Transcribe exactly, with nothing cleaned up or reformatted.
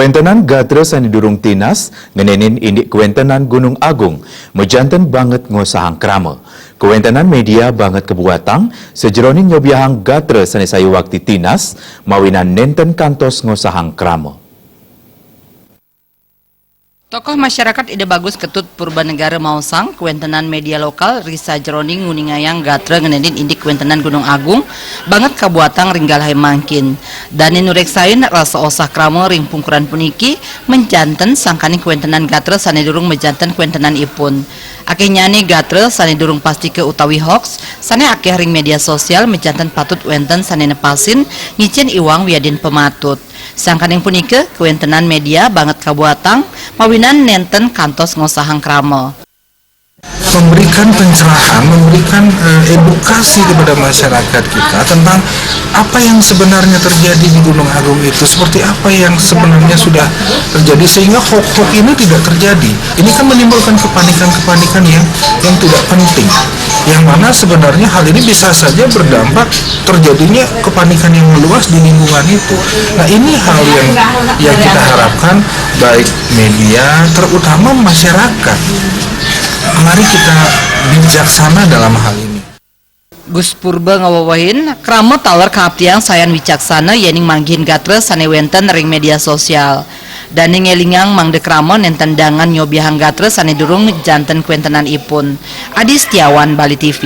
Kawéntenan gatra sané durung tinas ngenénin indik kawéntenan Gunung Agung, majanten banget ngosahang krama. Kawéntenan média banget kabuatang sajeroning nyobiahang gatra sané sayuwakti tinas, mawinan nénten kantos ngosahang krama. Tokoh masyarakat Ida Bagus Ketut Purbanegara maosang kawéntenan média lokal ri sajeroning nguningayang gatra ngenénin indik kawéntenan Gunung Agung banget kabuatang ring galahé mangkin. Dané nuréksain rasa osah krama ring pungkuran puniki, majanten sangkaning kawéntenan gatra sané durung majanten kawéntenanipun. Akéhnyané gatra sané durung pastika utawi hoax sané akéh ring média sosial majanten patut wénten sané nepasin, ngicén iwang wiadin pamatut. Sangkaning punika, kawéntenan média banget kabuatang mawinan nénten kantos ngosahang krama. Memberikan pencerahan, memberikan eh, edukasi kepada masyarakat kita tentang apa yang sebenarnya terjadi di Gunung Agung itu, seperti apa yang sebenarnya sudah terjadi, sehingga hoax-hoax ini tidak terjadi. Ini kan menimbulkan kepanikan-kepanikan yang yang tidak penting. Yang mana sebenarnya hal ini bisa saja berdampak terjadinya kepanikan yang meluas di lingkungan itu. Nah, ini hal yang yang kita harapkan, baik media, terutama masyarakat. Mari kita bijaksana dalam hal ini. Gus Purba ngawewehin, krama taler kaaptiang sayan wicaksana yéning manggihin gatra sané wénten ring média sosial. Dané ngélingang mangda krama nénten dangan nyobiahang gatra sané durung janten kawéntenanipun. Adi Setiawan, Bali T V.